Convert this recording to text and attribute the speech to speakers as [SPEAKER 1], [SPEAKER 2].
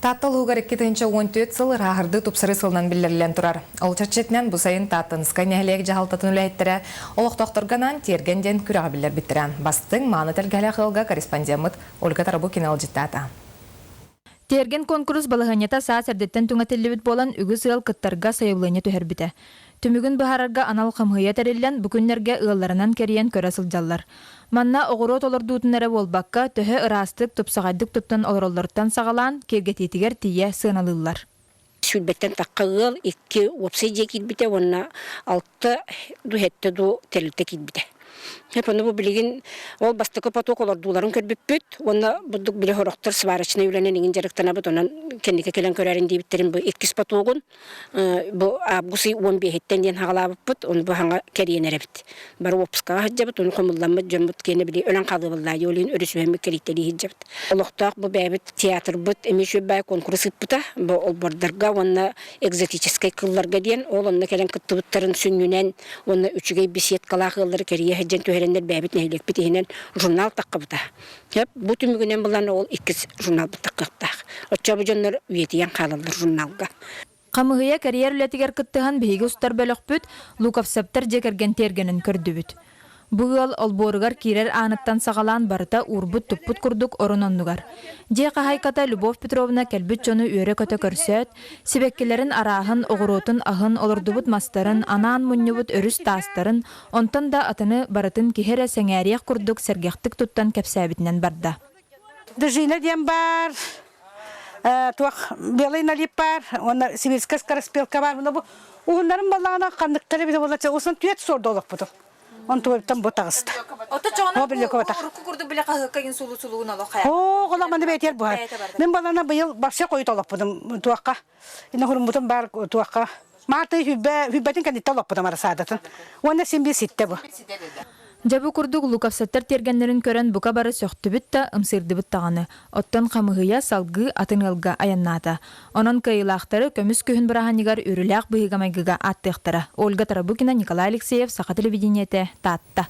[SPEAKER 1] Таатта улууһугар 2014 сыл ырааһырдыы тупсарыы сылынан биллэриллэн турар. Ол чэрчитинэн бу сайын Тааттанскай нэһилиэк дьаһалтатын үлэһиттэрэ олохтоохторго анаан Тиэргэн диэн күрэҕи биллэрбиттэрэ. Бастыҥ, мааны тэлгэһэлээх ыалга корреспондеммыт Ольга Тарабукина ыалдьыттаата.
[SPEAKER 2] Тиэргэн куонкурус балаһыанньата саас эрдэттэн түҥэтиллибит буолан, үгүс ыал кыттарга сайабылыанньа түһэрбитэ. Түмүгүн быһаарарга анал хамыыһыйа тэриллэн, бу күннэргэ ыалларынан кэрийэн көрө сылдьаллар. Манна оҕуруот олордуутун эрэ буолбакка, төһө ыраастык, тупсаҕайдык туттан олороллоруттан саҕалаан, киэргэтиитигэр тиийэ сыаналыыллар.
[SPEAKER 3] Сүүрбэттэн тахха ыал икки уопсай дьиэ киирбитэ уонна алта дуу сэттэ дуу тэрилтэ киирбитэ. Ону бу билигин ол бастакы поток олордууларын көрбүппүт уонна бурдук били сорохтор сварочнай үлэнэн иҥин дьарыктанабыт, онон кэнники кэлэн көрөрүн диэбиттэрин бу иккис потогун бу август ый 15-иттэн диэн хаҕалаабыппыт, ону бу хаҥа кэрийэн эрэбит. Бары уоппускаҕа сылдьабыт, ону хомулламмыт дьоммут киэнэ били өлөн хаалыабыллаа ол иһин өрүсүһэммит кэрийтэлии сылдьабыт. Олохтоох бу бэйэбит театрбыт эмиэ үчүгэй куонкурус ыыппыта бу олбуордарга уонна экзотическай кылларга диэн, ол онно кэлэн кыттыбыттарын сүнньүнэн уонна үчүгэй беседкалаах ыаллары кэрийэ сылдьан түһэрэннэр бэйэбит нэһилиэкпит иһинэн журнал таххыбыта. Бу түмүгүнэн булан ол иккис журналбыт таххыахтаах. Оччо бу дьоннор үйэтийэн хаалаллар журналга.
[SPEAKER 2] Хамыыһыйа кэрийэр үлэтигэр кыттыһан биһиги устар бөлөхпүт Луковцевтар дьиэ кэргэн тиэргэнин көрдүбүт. Бу ыал олбуоругар киирэр ааныттан саҕалаан барыта уурбут-туппут курдук орун оннугар. Дьиэ хаһаайката Любовь Петровна кэлбит дьону үөрэ-көтө көрсөөт, сибэккилэрин арааһын, оҕуруотун аһын, олордубут мастарын, анаан мунньубут өрүс таастарын, онтон да атыны барытын киһи эрэ сэҥээриэх курдук сэргэхтик туттан кэпсээбитинэн барда.
[SPEAKER 4] Дружина диэн баар, туох белый налип баар, уонна сибирская скороспелка баар. Бу уһуннарын баллаҕына ханныктары эбитэ буолла, усын түөрт суорда олохпутум. Онтубуттан бу таҕыста.
[SPEAKER 2] Ото чоҕона урукку курдук биле хаһыакка ин сулу сулугун олох хайа.
[SPEAKER 4] Оо, олох маны бэйтер буһар. Мин балана быйыл вообще хойут олохпутум туохха. Инна хуруммутум бар туохха. Мааты хүббэ хүббэтин кэнниттэн олоппутум арасаадатын. Уонна син биир ситтэ бу.
[SPEAKER 2] Дьэ бу курдук Луковцевтар тиэргэннэрин көрөн бука бары сөхтүбүт да, ымсыырдыбыт даҕаны. Оттон хамыыһыйа салгыы атын ыалга айаннаата. Онон кыайыылаахтары көмүс күһүн бырааһынньыгар үөрүүлээх быһыыга-майгыга ааттыахтара. Ольга Тарабукина, Николай Алексеев, Саха телевидениетэ, Таатта.